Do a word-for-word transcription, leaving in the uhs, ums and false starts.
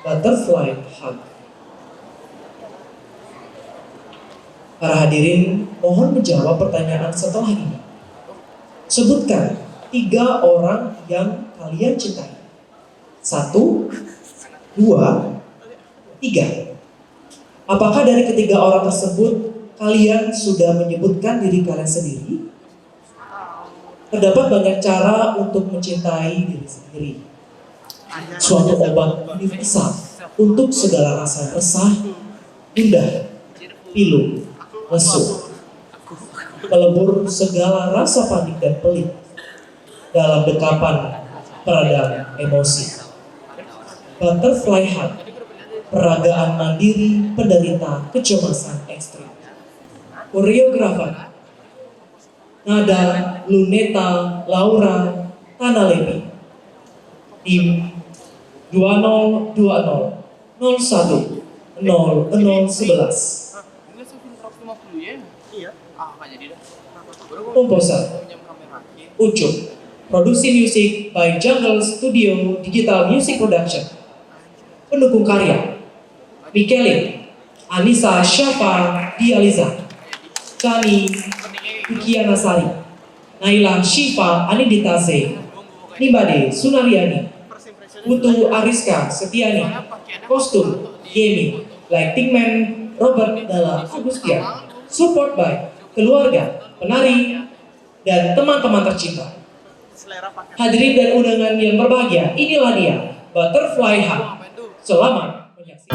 Butterfly Hug. Para hadirin, mohon menjawab pertanyaan setelah ini. Sebutkan tiga orang yang kalian cintai. Satu, dua, tiga. Apakah dari ketiga orang tersebut kalian sudah menyebutkan diri kalian sendiri? Terdapat banyak cara untuk mencintai diri sendiri. Suatu obat universal untuk segala rasa resah, gundah, pilu, lesu. Melebur segala rasa panik dan pelit dalam dekapan peredam emosi. Butterfly Hug, peragaan mandiri penderita kecemasan ekstrim. Koreografer, Nada Luneta Laura Tanalebi. Tim dua nol dua nol nol satu nol nol sebelas. Enggak sih, Vintrox lima puluh yen. Iya. Ah, nggak jadi dah. Komposer, Ucup. Produksi music by Jungle Studio Digital Music Production. Pendukung karya, Mikelin, Anissa Syafa Dializa, Kani Dukiana Sari, Naila Syifa Anindita Z, Nimbade Sunariani, Putu Ariska Setiani. Kostum, Yemi. Lighting man, Robert Dalla Agustian. Support by keluarga, penari, dan teman-teman tercinta. Hadirin dan undangan yang berbahagia, inilah dia, Butterfly Hug. Selamat menyaksikan.